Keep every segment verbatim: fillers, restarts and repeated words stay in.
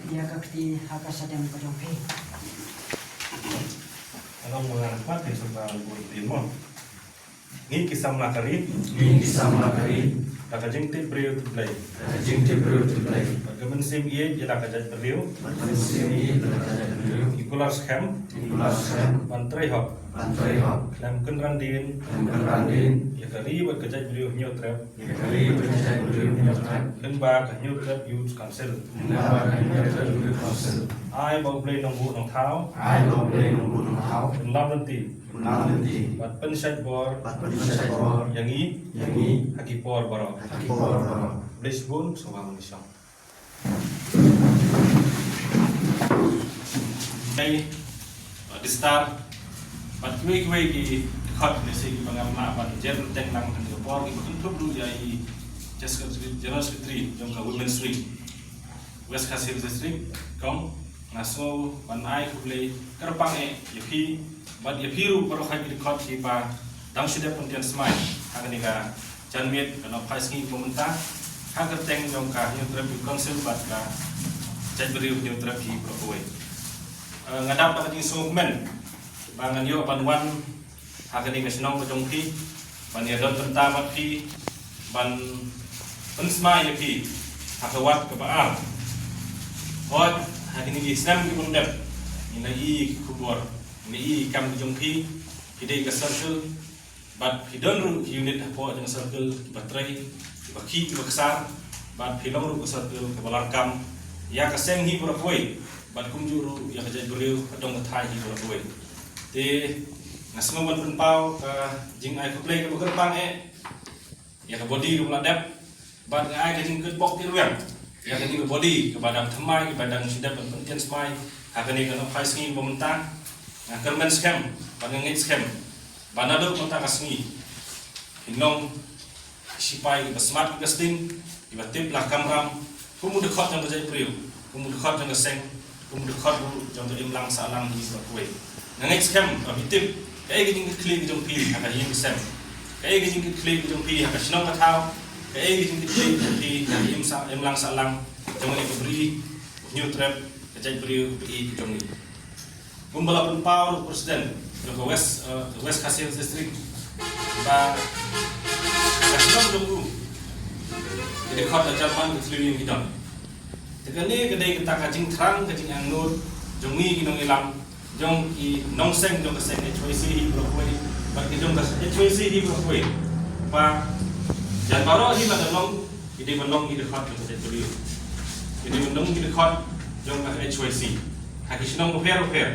Ïa ka kti ha ka shadem ka jong phi. Ka long ba ngan pat ïa sngewbha bun dien mo. Ngi ki samla ka ri. Ngi ki samla ka ri. Da ka jingtip briew tip Blei. Da ka jingtip briew tip Blei. Bad ka mynsiem ïeit ïa la ka jaitbynriew. Bad ka mynsiem ïeit ïa la ka jaitbynriew. Ngi kular skhem. Ngi kular skhem. Ban trei hok. Ban trei hok. Khlem kynran dien. Khlem kynran dien. Ïa ka ri bad ka jaitbynriew Hynñiewtrep. Ïa ka ri bad ka jaitbynriew Hynñiewtrep. Lyngba ka Hynñiewtrep Youth Council. Lyngba ka Hynñiewtrep Youth Council. Ai ba U Blei Nongbuh Nongthaw. Ai ba U Blei Nongbuh Nongthaw. Pynlam lynti. Pynlam lynti. Bad pynshait bor. Bad pynshait bor. Ïa ngi. Ïa ngi. Ha ki por baroh. Ha ki por baroh. Blei shibun, sngewbha mon ïa shong. Ai, uh, Distar. Bad kiwei kiwei ki dkhot ne shi kiba ngam lah ban jer teng lang ha kane ka por, kiba kynthup ruh ïa i General Secretary jong ka Women's Wing West Khasi Hills District. Kong, nga sngew ban ai khublei kyrpang eh ïa phi, bad ïa phi ruh baroh ki dkhot kiba dang shu dep pyntian smai ha kane ka janmiet kano phai sngi ba mynta ha ka kyrteng jong ka Hynñiewtrep Youth Council bad ka jaitbynriew Hynñiewtrep hi baroh kawei. Eh, nga dap da ka jingsngewkmen ba ngan ïoh ban wan ha kane ka shnong ka jong phi, ban ïadon bynta bad phi, ban pynsmai ïa phi ha ka wat kaba ar. Hooid, ha kine ki snem ki bym dep, ngi la ïohi ki khubor, ngi la ïohi ki kam ki jong phi, ki dei ka circle, bad phi don ruh ki unit hapoh jong ka circle kiba trei, kiba khih kiba ksar, bad phi long ruh ka circle kaba larkam ïa ka seng hi baroh kawei, bad kumjuh ruh ïa ka jaitbynriew ka dong ka thaiñ hi baroh kawei. Te nga sngew ban pynpaw ka jingai khublei kaba kyrpang eh ïa ka body kaba la dep, bad nga ai ka jingkyrpad kyrwiang ïa kane ka body kaba dang thymmai, kaba dang shu dep ban pyntian smai ha kane ka nongphai sngi ba mynta. Nga kyrmen skhem bad nga ngeit skhem ba naduh mynta ka sngi, phin long ki shipai kiba smat kiba sting, kiba tip la kamram, kum u dkhot jong ka jaitbynriew, kum u dkhot jong ka seng, kum u dkhot ruh jong ka imlang sahlang hi baroh kawei. Nga ngeit skhem ba phi tip kaei ka jingkitkhlieh ka jong phi ha ka ïing ka sem, kaei ka jingkitkhlieh ka jong phi ha ka shnong ka thaw, kaei ka jingkitkhlieh ka jong phi ha ka im sah, imlang sahlang jong ka ri Hynñiewtrep, ka jaitbynriew ba ïeit ka jong ngi. Kumba la pynpaw ruh u President jong ka West, eh, West Khasi Hills District, ba ka shnong jong u, ki dkhot la jan man ka thliew ïing ki don. Te kane ka dei kata ka jingthrang, ka jingangnud jong ngi ki nongïalam, jong ki nongseng jong ka seng H Y C hi baroh kawei, bad ki jong ka H Y C hi baroh kawei, ba jan baroh hi lada long, ki dei ban long ki dkhot jong ka jaitbynriew, ki dei ban long ki dkhot jong ka H Y C ha ki shnong bapher bapher.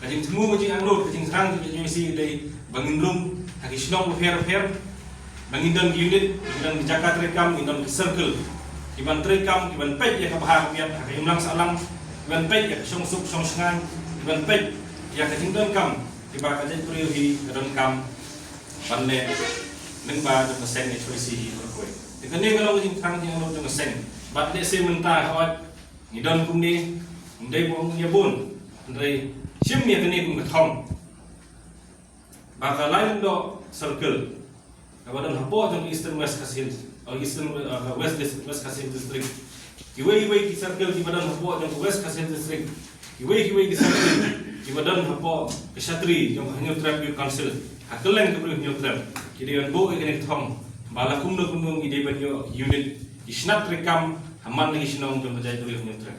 Ka jingthmu, ka jingangnud, ka jingthrang jong ka H Y C ka dei ba ngin rung ha ki shnong bapher bapher, ba ngin don ki unit, ngin don ki jaka treikam, ngin don ki circle, ki ban treikam, ki ban peit ïa ka bha ka miat ha ka imlang sahlang, ki ban peit ïa ka shongsuk shongshngaiñ, ki ban peit ïa ka jingdonkam kiba ka jaitbynriew hi ka donkam ban leh lyngba jong ka seng H Y C hi baroh kawei. Te kane ka long ka jingthrang jingangnud jong ka seng. Bad lehse mynta, hooid, ngi don kumne, ym dei ba ngi ïa bun, hynrei shim ïa kane kum ka thong ba ka Laitumdoh Circle kaba don hapoh jong Eastern West Khasi Hills, oh, Eastern, uh, West Dis-, West Khasi Hills District, kiwei kiwei ki circle kiba don hapoh jong ka West Khasi Hills District, kiwei kiwei ki circle kiba don hapoh ka shatri jong ka Hynñiewtrep Youth Council, ha kylleng ka Bri Hynñiewtrep, ki dei ban buh ïa kane ka thong ba la kumno kumno ngi dei ban ïoh ki unit, ki shnat treikam ha man la ki shnong jong ka jaitbynriew Hynñiewtrep.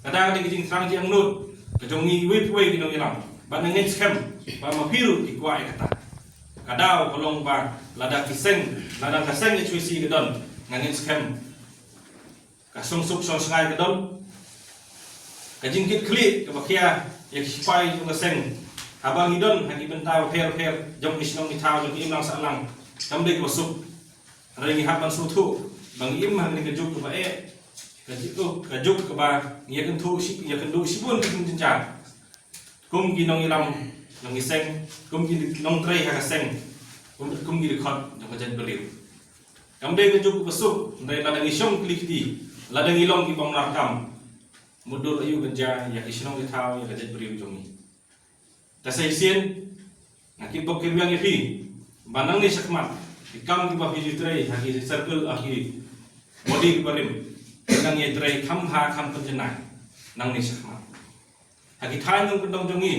Kata ka dei ka jingthrang jingangnud ka jong ngi iwei pa iwei ki nongïalam. Bad nga ngeit skhem ba ma phi ruh phi kwah ïa kata. Ka daw ka long ba lada ki seng, lada ka seng H Y C ka don, nga ngeit skhem ka shongsuk shongshngaiñ ka don, ka jingkitkhlieh kaba khia ïa ki shipai jong ka seng haba ngi don ha ki bynta bapher bapher jong ki shnong ki thaw, jong ki imlang sahlang, kam dei kaba suk. Hynrei ngi hap ban sngewthuh ba ngi im ha kane ka juk kaba eh, ka juk, ka juk kaba ngi ïakynduh shi, ïakynduh shibun ki jingjynjar kum ki nongïalam jong ki seng, kum ki nongtrei ha ka seng, kum, kum ki dkhot jong ka jaitbynriew. Kam dei ka juk kaba suk, hynrei lada ngi shong kli kti, lada ngi long ki bym larkam, mutdur aïu ban jia ïa ki shnong ki thaw, ïa ka jaitbynriew jong ngi. Te sa shisien nga kyrpad kyrwiang ïa phi ba nangne shakhmat ki kam kiba phi ju trei ha ki circle, ha ki body kiba rim, nang ïa trei kham bha kham pynjanai. nangne shakhmat. Ha ki thaiñ nongkyndong jong ngi,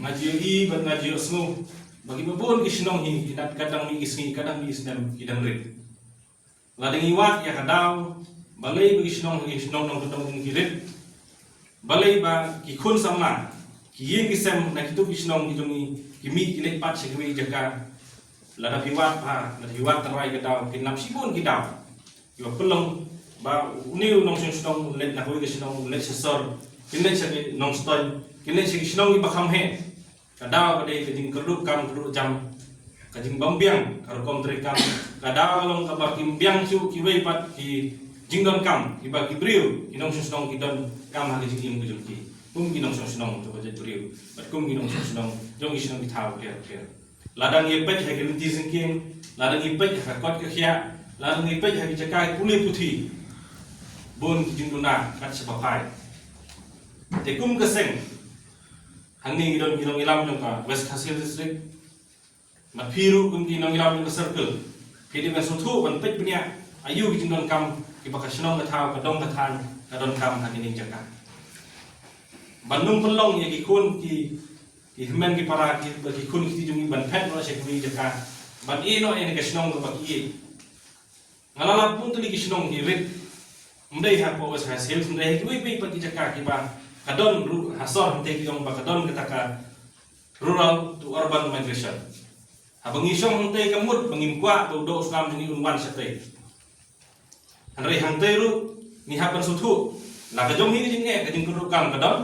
nga ju ïohi bad nga ju ïohsngew ba kiba bun ki shnong hi ki nat ka dang mih ki sngi, ka dang mih ki snem ki dang rit. Lada ngi wad ïa ka daw, balei ba ki shnong, ki shnong nongkyndong jong ngi ki rit? Balei ba ki khun samla, ki ïing ki sem na kito ki shnong ki jong ngi ki mih ki leit pat sha kiwei ki jaka? Lada phi wad bha, lada phi wad tynrai ka daw, kin nap shibun ki daw. Ïa pynlong ba une u nongshong shnong u leit na kawei ka shnong, u leit sha sor, kin leit sha ki Nongstoiñ, kin leit sha ki shnong kiba kham heh. Ka daw ka dei ka jingkyrduh kam kyrduh jam, ka jingbym biang ka rukom treikam. Ka daw ka long kaba kim biang shuh kiwei pat ki jingdonkam kiba ki briew ki nongshong shnong ki donkam ha ka jingim ka jong ki, kum ki nongshong shnong jong ka jaitbynriew bad kum ki nongshong shnong jong ki shnong ki thaw bapher bapher. Lada ngi peit ha ki lynti jingkieng, lada ngi peit ha ka koit ka khiah, lada ngi peit ha ki jaka pule puthi, bun ki jingduna kat shaba phai. Te kum ka seng, hangne ngi don ki nongïalam jong ka West Khasi Hills District, bad phi ruh kum ki nongïalam jong ka circle, phi dei ban sngewthuh ban peit bniah aïu ki jingdonkam kiba ka shnong ka thaw, ka dong ka thaiñ ka donkam ha kine ki jaka. Ban nym pynlong ïa ki khun ki, ki hynmen ki para, ki, ki khun ki kti jong ngi ban phet noh sha kiwei ki jaka, ban ïeh noh ïa kane ka shnong kaba ki ïeit. Nga la lap bun tylli ki shnong ki rit. Ym dei hapoh West Khasi Hills, ym dei ha kiwei kiwei pat ki jaka kiba ka don ruh ha sor hangtei ki ong ba ka don kata ka rural to urban migration. Haba ngi shong hangtei ka mut ba ngim kwah ba u doh u snam jong ngi un wan shatei. Hynrei hangtei ruh ngi hap ban sngewthuh, la ka jong ngi ka jingeh, ka jingkyrduh kam ka don.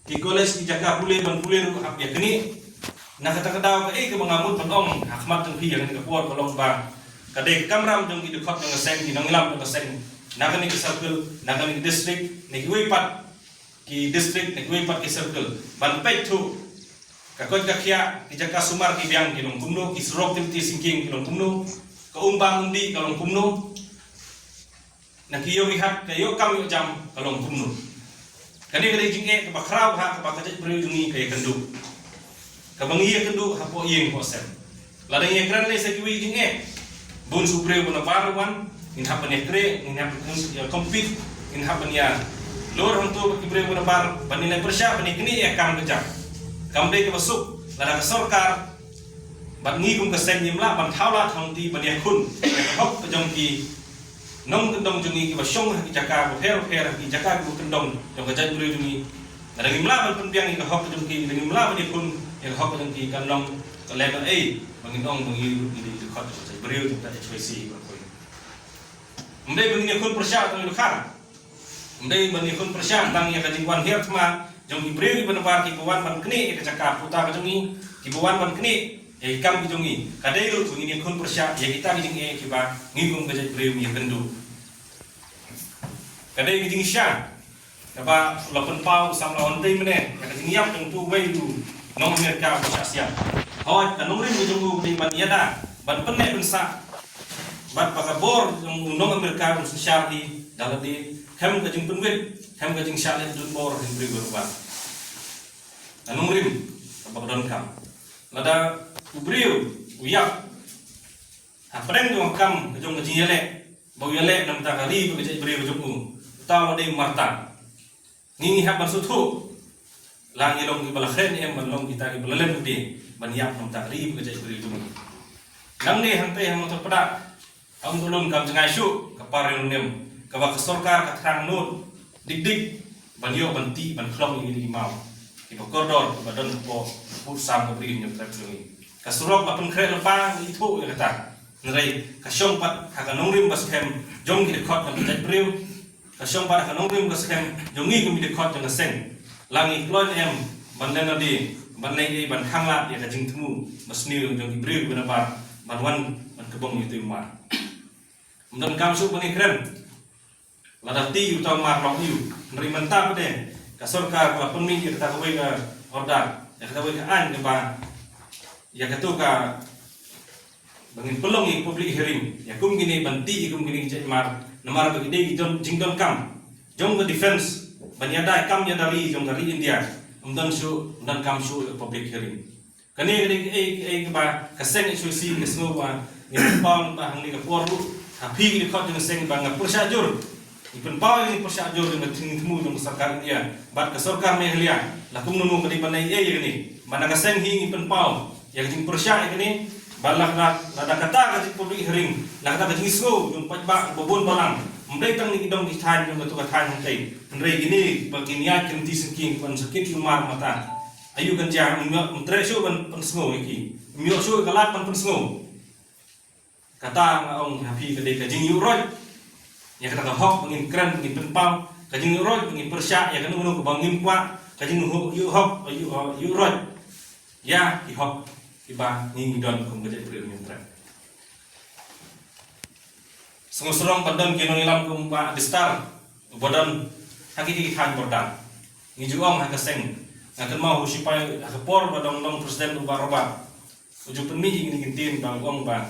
Ki college, ki jaka pule ban pule ruh hap ïa kane. Na kata ka daw kaei kaba nga mut ban ong ha khmat jong phi ha kane ka por ka long ba ka dei ka kamram jong ki dkhot jong ka seng, ki nongïalam jong ka seng, na kane ka circle, na kane ka district, na kiwei pat ki district, na kiwei pat ki circle, ban peit thuh ka koit ka khiah, ki jaka sumar ki biang ki long kumno, ki surok ki lynti jingkieng ki long kumno, ka um bam um dih ka long kumno, na ki ïew ki hat, ka ïoh kam ïoh jam ka long kumno. Kane ka dei jingeh kaba khraw bha kaba ka jaitbynriew jong ngi ka ïakynduh, kaba ngi ïakynduh hapoh ïing hapoh sem. Lada ngi ïakren lei sa kiwei ki jingeh, bun shu briew ba na bar wan, ngin hap ban ïakren, ngin hap ban ïa compete, ngin hap ban ïa lor hangto bad ki briew ba na bar, ban ïa leh pyrshah ban ïa knieh ïa kam ka jam. Kam dei kaba suk lada ka sorkar bad ngi kum ka seng ngim lah ban thaw lad hangtei ban ïakhun ïa ka hok ka jong ki nongkyndong jong ngi kiba shong ha ki jaka bapher bapher, ha ki jaka kiba kyndong jong ka jaitbynriew jong ngi. Lada ngim lah ban pynbiang ïa ka hok ka jong ki, lada ngim lah ban ïakhun ïa ka hok ka jong ki, kan long ka lehnohei ba ngin ong ba ngi ruh ngi dei ki dkhot jong ka jaitbynriew jong ka H Y C ba koi. Ym dei ba ngin ïakhun pyrshah tang ïa u dkhar. Ym dei ba ngin ïakhun pyrshah tang ïa ka jingwan hiar thma jong ki briew kiba na bar kiba wan ban knieh ïa ka jaka puta ka jong ngi, kiba wan ban knieh ïa ki kam ki jong ngi. Ka dei ruh ba ngin ïakhun pyrshah ïa kita ki jingeh kiba ngi kum ka jaitbynriew ngi ïakynduh. Ka dei ka jingshisha kaba la pynpaw u samla Wantei mynne ïa ka jingïap jong utu uwei u nong Amerika uba shah siat. Hooid, ka nongrim ka jong u ka dei ban ïada, ban pynneh pynsah bad ba ka bor jong u nong Amerika un synshar hi da lade, khlem ka jingpynwit, khlem ka jingshah leh donbor ha ki briew baroh. Ka nongrim kaba ka donkam. Lada u briew u ïap hapdeng jong ka kam ka jong ka jingïaleh, ba u ïaleh na ka bynta ka ri bad ka jaitbynriew ka jong u, uta u la dei martyr. Ngi ngi hap ban sngewthuh, la ngi long kiba la khleh ne em ban long kita kiba la leh lade ban ïap na ka bynta ka ri bad ka jaitbynriew jong ngi. Nangne hangtei ha Mawtyrpdah, ha Umdolum kam jngai shuh ka par riewlyngngoh kaba ka sorkar ka thrang nud dik dik ban ïoh ban tih ban khlong ïa ki maw, kiba kordor kiba don hapoh pud sam ka Bri Hynñiewtrep jong ngi. Ka surok la pynkhreh lypa, ngi ithuh ïa kata. Hynrei ka shong pat ha ka nongrim ba skhem jong ki dkhot jong ka jaitbynriew. Ka shong pat ha ka nongrim ka skhem jong ngi kum ki dkhot jong ka seng. La ngi kloi ne em ban len lade, ban leh ei, ban hanglad ïa ka jingthmu ba sniew jong ki briew kiba na bar ban wan ban kbong ïa utu u mar. Ym donkam shuh ban ïakren lada ti uta u mar long aïu. Hynrei mynta pat de ka sorkar ka la pynmih ïa kata kawei ka order, ïa kata kawei ka aiñ kaba ïa kato ka ba ngin pynlong ïa public hearing ïa kum kine, ban tih ïa kum kine ki jait mar, namar ba ki dei ki don jingdonkam jong ka defense ban ïada kam ïada ri jong ka ri India. Ym don shuh, ym donkam shuh ïa ka public hearing. Kane ka dei kaei kaei kaba ka seng H Y C ka sngew ba ngi pynpaw ba hangne ka por ruh ha phi ki dkhot jong ka seng ba nga pyrshah jur Pynpaw ïa ka jingpyrshah jur jong ka jingthmu jong ka sorkar India bad ka sorkar Meghalaya. La kumno ka dei ban ïa ïa kane. Ba na ka seng hi ngi pynpaw ïa ka jingpyrshah ïa kane. Ba la ka la da kata ka jingpynrih hering, la kata ka jingsngew jong paidbah ba bun balang. Ym dei tang ïa ki dong ki thaiñ jong katu ka thaiñ hangtei. Hynrei kine ba kin ïaid kin ti sngewkhia ban sakit umar mata. Ayu kan jia ym ïoh ym treh shuh ban pynsngew ïa ki. Ym ïoh shuh ka lad ban pynsngew. Kata nga ong ha phi ka dei ka jingïuhroit ïa kata ka hok ba ngin kren, ba ngin pynpaw, ka jingïuhroit ba ngin pyrshah ïa kano kano kaba ngim kwah, ka jingïuh hok, ïuh, ïuhroit ïa ki hok kiba ngi ngi don kum ka jaitbynriew Hynñiewtrep. Sngewsarong ban don ki nongïalam kum Bah Distar uba don ha ki ki thaiñ border. Ngi ju ong ha ka seng, nga kynmaw u sipai ha ka por ba dang long president u Bah Robert. U ju pynmih ïa kine ki ktien ba u ong ba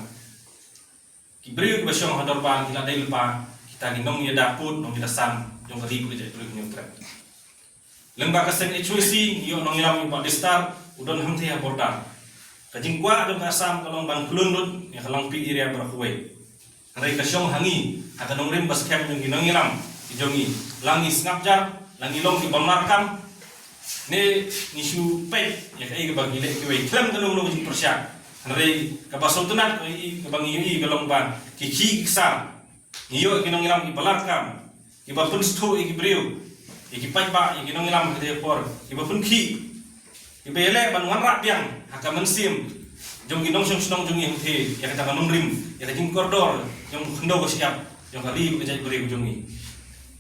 ki briew kiba shong ha dorbar ki la dei lypa kita ki nongïada pud nongïada sam jong ka ri bad ka jaitbynriew Hynñiewtrep. Lyngba ka seng H Y C ngi ïoh nongïalam u Bah Distar u don hangtei ha border. Ka jingkwah jong ka Assam ka long ban khlun lut ïa ka Langpih area baroh kawei. Hynrei ka shong ha ngi ha ka nongrim ba skhem jong ki nongïalam ki jong ngi, la ngi sngap jar, la ngi long ki bym larkam, ne ngi shu peit ïa kaei kaba ngi leh kiwei khlem kano kano ka jingpyrshah. Hynrei kaba sngewtynnat ka i kaba ngi ïohi ka long ba ki khih ki ksar, ngi ïoh ki nongïalam kiba larkam, kiba pynsngewthuh ïa ki briew, ïa ki paidbah, ïa ki nongïalam ha katei ka por, kiba pynkhih, kiba ïaleh ban wanrah biang ha ka mynsiem jong ki nongshong shnong jong ngi hangtei ïa kata ka nongrim, ïa ka jingkordor jong ka khyndew ka shyiap jong ka ri bad ka jaitbynriew jong ngi.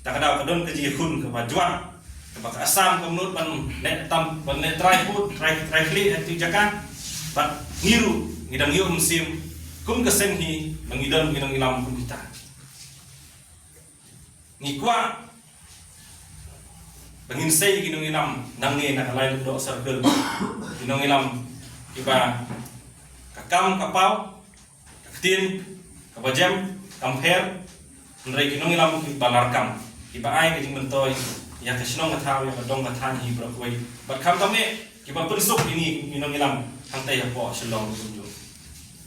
Ta ka daw ka don ka jingïakhun kaba jwat kaba ka Assam kam nud ban leh tam, ban leh trai pud, trai, trai khlieh ha katu ka jaka. Bad ngi ruh ngi dang ïoh mynsiem kum ka seng hi ba ngi don ki nongïalam kum kita. Ngi kwah ba ngin sei ki nongïalam nangne na ka Laitlyngdoh Circle, ki nongïalam kiba ka kam ka paw, ka ktien kaba jem kam pher, hynrei ki nongïalam kiba larkam, kiba ai ka jingmyntoi ïa ka shnong ka thaw, ïa ka dong ka thaiñ hi baroh kawei. Bad khamtam eh kiba pynsuk ïa ngi ki nongïalam hangtei hapoh Shillong kumjuh.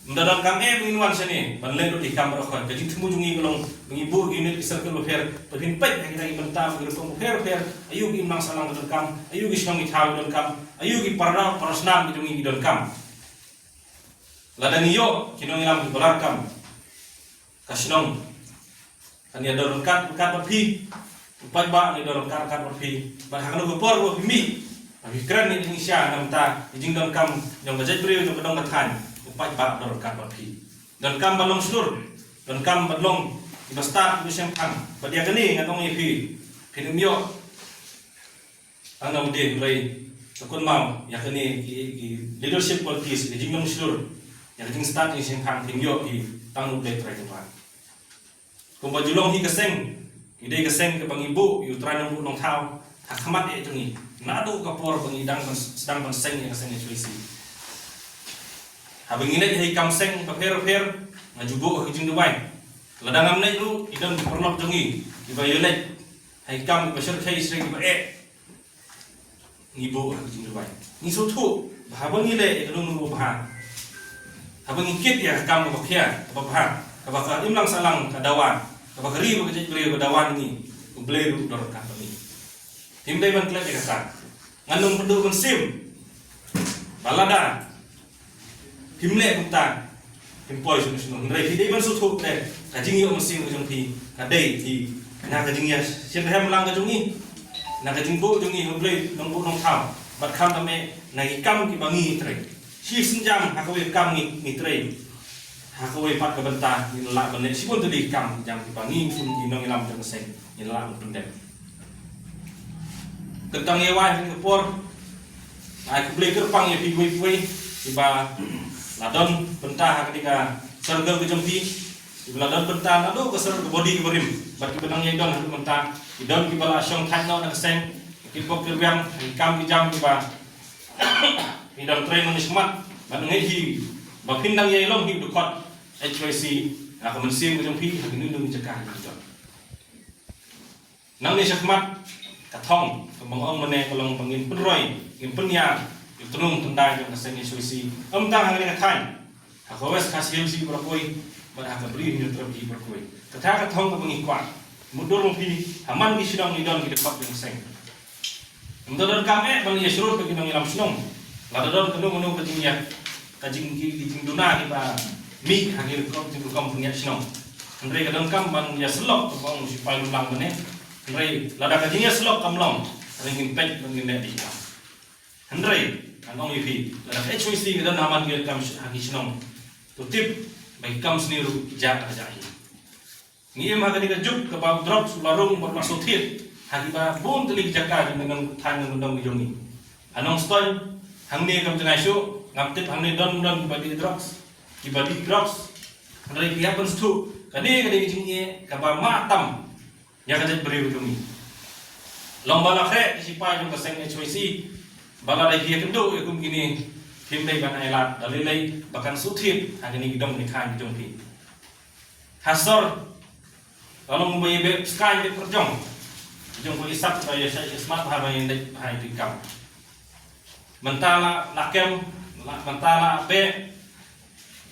Ym da donkam eh ba ngin wan shane ban leh lut ïa ki kam baroh kawei. Ka jingthmu jong ngi ka long ba ngi buh ki unit ki circle bapher, ba phin peit ha kita ki bynta, ki rukom bapher bapher, aïu ki imlang sahlang ki donkam, aïu ki shnong ki thaw ki donkam, aïu ki para, para snam ki jong ngi ki donkam. Lada ngi ïoh ki nongïalam kiba larkam, ka shnong kan ïa don ryngkat ryngkat bad phi. U paidbah un ïa don ryngkat ryngkat bad phi. Bad ha kano ka por ba phi mih, ba phi kren ïa ka jingshisha na ka bynta ka jingdonkam jong ka jaitbynriew, jong ka dong ka thaiñ, u paidbah un don ryngkat bad phi. Donkam ban long shlur, donkam ban long kiba stad, kiba shemphang. Bad ïa kane ngan ong ïa phi, phin ym ïoh tang na u dei, hynrei to kynmaw ïa kane ki, ki leadership qualities, ki jinglong shlur, ïa ka jingstad jingshemphang phin ïoh hi tang na u Blei Trai Kynrad. Kumba ju long hi ka seng, ngi dei ka seng kaba ngi buh ïa u Trai Nongbuh Nongthaw ha khmat eh jong ngi. Naduh ka por ba ngi dang ban, sdang ban seng ïa ka seng H Y C. Haba ngi leit ha ki kam seng bapher bapher, nga ju buh ha ki jingduwai. Lada ngam leit ruh, ki don ki paralok jong ngi kiba ïaleit ha ki kam kiba shyrkhei shrei kiba eh. Ngi buh ha ka jingduwai. Ngi sngewthuh ba haba ngi leh ïa kano kano ba bha, haba ngi kit ïa ka kam kaba khia, kaba bha, kaba ka imlang sahlang ka dawa, kaba ka ri bad ka jaitbynriew ka dawa ngi, U Blei ruh u don ryngkat bad ngi. Phim dei ban klet ïa kata. Ngan ym pynduh mynsiem ba lada phim leh kumta, phim poi shuh shuh. Hynrei phi dei ban sngewthuh te ka jingïoh mynsiem ka jong phi ka dei hi na ka jingïashitrhem lang ka jong ngi, na ka jingbuh jong ngi ha U Blei Nongbuh Nongthaw. Bad khamtam eh na ki kam kiba ngi trei. Shi sienjam ha kawei ka kam ngi, ngi trei, ha kawei pat ka bynta ngin lah ban leh shibun tylli ki kam jong kiba ngi kum ki nongïalam jong ka seng ngin lah ban pyndep. Kynthang ïa wai ha kane ka por, ai khublei kyrpang ïa phi kiwei kiwei kiba la don bynta ha kane ka circle ka jong phi, kiba la don bynta naduh ka circle ka body kaba rim bad kiba nang ïai don ha kane ka bynta. Ki don kiba la shong thait noh na ka seng, ki pok ki rwiang, ki kam ki jam kiba phi dang trei nongshmat bad nga ngeit hi ba phin dang ïai long hi u dkhot H Y C ha ka mynsiem ka jong phi ha kino kino ki jaka ha kino ki jaka. Nangne shakhmat ka thong kaba nga ong mynne ka long ba ngin pynroi, ngin pynïar ïa u tnum tyndai jong ka seng H Y C, ym tang ha kane ka thaiñ, ha ka West Khasi Hills hi baroh kawei bad ha ka Bri Hynñiewtrep hi baroh kawei. Kata ka thong kaba ngi kwah Mutdur ma phi, ha man ki shnong ngi don ki dkhot jong ka seng. Ym donkam eh ban ïa shlur bad ki nongïalam shnong. Lada don kano kano ka jingïa, ka jing ki, ki jingduna kiba mih ha ki rukom, ki rukom pynïaid shnong. Hynrei ka donkam ban ïa syllok, kaba ong u sipai lumlang mynne. Hynrei lada ka jingïasyllok kam long, hynrei ngin peit ban ngin leh dei kam. Hynrei ngan ong ïa phi, lada H Y C ka don ha man ki kam sh-, ha ki shnong, to tip ba ki kam sniew ruh ki jah ha ka jah hi. Ngi im ha kane ka juk kaba u drugs u la rung bad u la shu thied ha kiba bun tylli ki jaka jong ngi, nongthaiñ nongdong jong ngi. Ha Nongstoiñ hangne kam jngai shuh, ngam tip hangne don, don kiba dih drugs, kiba dih drugs. Hynrei ki hap ban sngewthuh, kane ka dei ka jingeh kaba ma tam ïa ka jaitbynriew jong ngi. Long ba la khreh ki sipai jong ka seng H Y C ba la dei ki ïakynduh ïa kum kine, phim dei ban ailad da lei lei ba kan shu thied ha kine ki dong ki thaiñ jong phi. Ha sor, ka long ba ïa beh pyrshah beh pyrjong. Jong ba i sap ba ïa shah ïa smat ba ha ba ïa dei ha i kam. Mynta la, la kem, la, mynta la beh,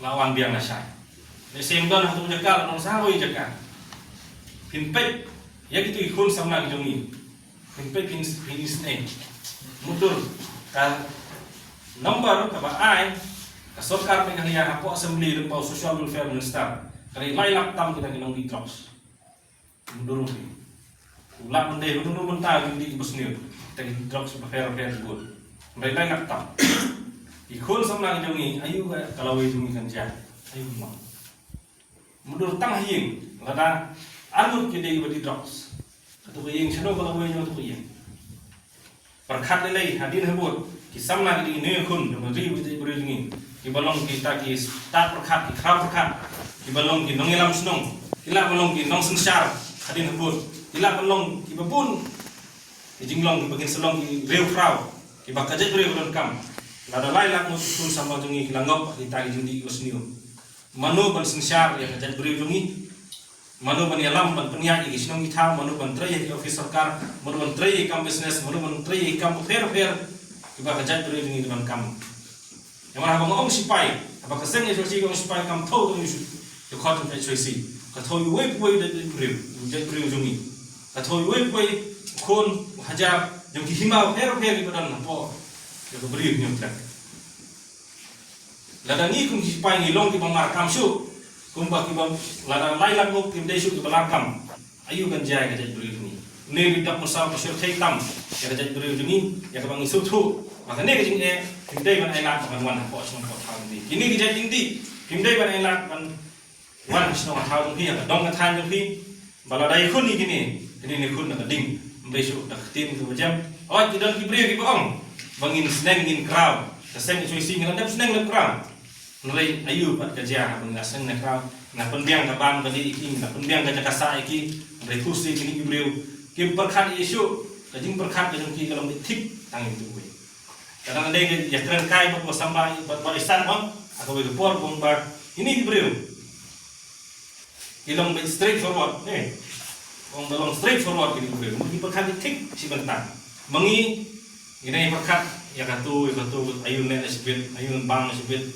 la wan biang la shai. Lehse ym don ha tu jaka, la don sa wei jaka. Phin peit ïa kitu ki khun samla ki jong ngi. Phin peit phin, phin isneng. Mutdur ka number kaba ai ka sorkar Meghalaya hapoh Assembly lyngba u Social Welfare Minister, ka dei lai lak tam kita ki nongdih drugs. Mutdur phi. U lah ban dei hynriew mynta ki dih ba sniew. Kita ki drugs ba pher pher bun. Hynrei lai lak tam. Ki khun samla ki jong ngi, aïu ka, ka lawei jong ngi kan jia. Aïu ma. Mutdur tang ha ïing, lada arngut ki dei ba dih drugs. Katu ka ïing, shano ka lawei jong katu ka ïing? Pyrkhat lei lei, hadien habud, ki samla ki dei ki nongïakhun jong ka ri bad ka jaitbynriew jong ngi. Kiba long kita ki stad pyrkhat, ki khraw pyrkhat, kiba long ki nongïalam shnong, ki lah ban long ki nongsynshar hadien habud, ki lah ban long kiba bun ki jinglong kiba kin sa long ki riewkhraw kiba ka jaitbynriew ka donkam. Lada lai lak ngut ki khun samla jong ngi ki la ngop ha kita ki jingdih ba sniew. Mano ban synshar ïa ka jaitbynriew jong ngi? Mano ban ïalam ban pynïaid ïa ki shnong ki thaw, mano ban trei ïa ki office sorkar, mano ban trei ïa ki kam business, mano ban trei ïa ki kam bapher bapher kiba ka jaitbynriew jong ngi ka donkam. Namar haba nga ong sipai, haba ka seng H Y C ka ong sipai kam thew tang ïa u dkhot jong ka H Y C. Ka thew ïa uwei pa uwei u jaitbynriew, u jaitbynriew jong ngi. Ka thew ïa uwei pa uwei u khun, u hajar, jong ki hima bapher bapher kiba don hapoh ïa ka Ri Hynñiewtrep. Lada ngi kum ki sipai ngi long kiba markam shuh, kumba kiba lada lai lak ngut kim dei shuh kiba markam, aïu kan jia ïa ka jaitbynriew jong ngi? Une u dap mynsaw ka shyrkhei tam ïa ka jaitbynriew jong ngi, ïa kaba ngi sngewthuh ba kane ka jingeh kim dei ban ailad ban wan hapoh shnong hapoh thaw jong ngi. Kine ki jait jingdih kim dei ban ailad ban wan shnong thaw jong phi, ïa ka dong ka thaiñ jong phi. Ba lada ïakhun ïa kine, kine ïakhun da ka ding, ym dei shuh da ka ktien kaba jem. Hooid, ki don ki briew kiba ong ba ngin sneng ngin kraw. Ka seng H Y C ngi la dep sneng dep kraw. Hynrei aïu pat ka jia haba ngi la sneng ngi la kraw, ngi la pynbiang ka bam ka dih ïa ki, ngi la pynbiang ka jaka sah ïa ki. Hynrei phusi kine ki briew kim pyrkhat ïa shuh, ka jingpyrkhat ka jong ki ka long beit thik tang ïa kitu kiwei. Ka dang dei ka ïakren kai bad ba samla bad ba i san bang ha kawei ka por, ba ong ba kine ki briew ki long beit straight forward, eh. Ong ba long straight forward kine ki briew, mut ki pyrkhat beit thik shi bynta. Ma ngi, ngi dang ïa pyrkhat ïa katu ïa katu, aïu leh la shibit, aïu bam la shibit,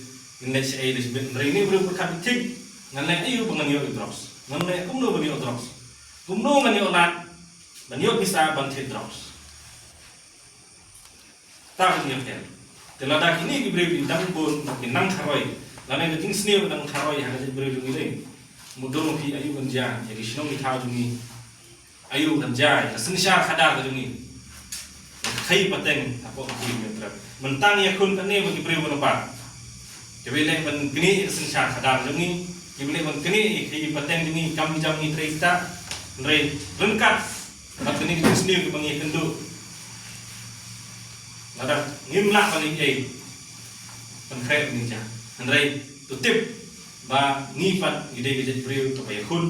ngin leh shaei la shibit. Hynrei kine ki briew pyrkhat beit thik, ngan leh aïu ba ngan ïoh ïa drugs, ngan leh kumno ban ïoh drugs, kumno ngan ïoh lad ban ïoh pisa ban thied drugs. Ta ka jingïapher. Te lada kine ki briew ki dang bun, ki nang kharoi, lane ka jingsniew ka dang kharoi ha ka jaitbynriew jong ngi, mutdur ma phi, aïu kan jia ïa ki shnong ki thaw jong ngi? Aïu kan jia ïa ka synshar khadar ka jong ngi? Ka khei pateng hapoh ka Ri Hynñiewtrep. Mynta ngi ïakhun kane bad ki briew ba nabar. Kiba leh ban knieh ïa ka synshar khadar jong ngi, kiba leh ban knieh ïa ka khei pateng jong ngi, kam ki jam ngi trei kita. Hynrei ryngkat bad kine ki jingsniew kiba ngi ïakynduh, lada ngim lah ban leh ei, pynkhreh ban ïa. Hynrei to tip ba ngi pat ngi dei ka jaitbynriew kaba ïakhun.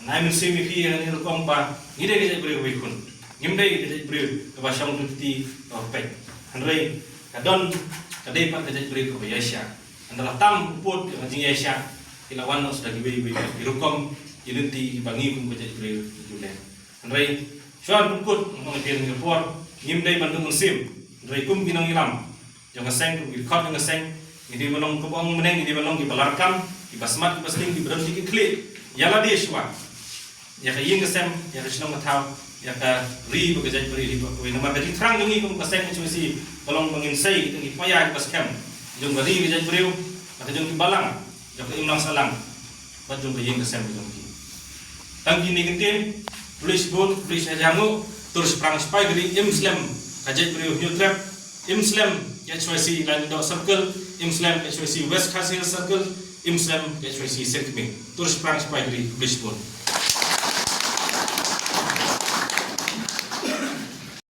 Nai mynsiem ïa phi ha kane ka rukom ba ngi dei ka jaitbynriew kaba ïakhun. Ngim dei ka jaitbynriew kaba shong tu ti kaba peit. Hynrei ka don, ka dei pat ka jaitbynriew kaba ïaishah. Hynrei la tam pud ïa ka jingïaishah, ki la wan noh sha kiwei kiwei ki rukom, ki lynti kiba ngi kum ka jaitbynriew ki ju leh. Hynrei shuwa ban pynkut, nga ong ïa phi ha kane ka por, ngim dei ban duk mynsiem. Hynrei kum ki nongïalam jong ka seng, kum ki dkhot jong ka seng, ngi dei ban long, kumba ong mynne, ngi dei ban long kiba la rkam, kiba smat, kiba sting, kiba don ki khlieh ïa lade shuwa. ïa ka ïing ka sem, ïa ka shnong ka thaw, ïa ka ri bad ka jaitbynriew hi baroh kawei. Namar ka jingthrang jong ngi kum ka seng H Y C ka long ba ngin sei ïa ki paia kiba skhem jong ka ri ka jaitbynriew, bad ka jong ki balang, jong ka imlang sahlang, bad jong ka ïing ka sem jong ki. Tang kine ki ktien, khublei shibun, khublei shihajar nguh. Tur shaphrang shipai ka ri, im slem ka jaitbynriew Hynñiewtrep, im slem ka H Y C Laitumdoh Circle, im slem ka H Y C West Khasi Hills Circle, im slem ka H Y C Sengkmie. Tur shaphrang shipai ka ri, khublei shibun.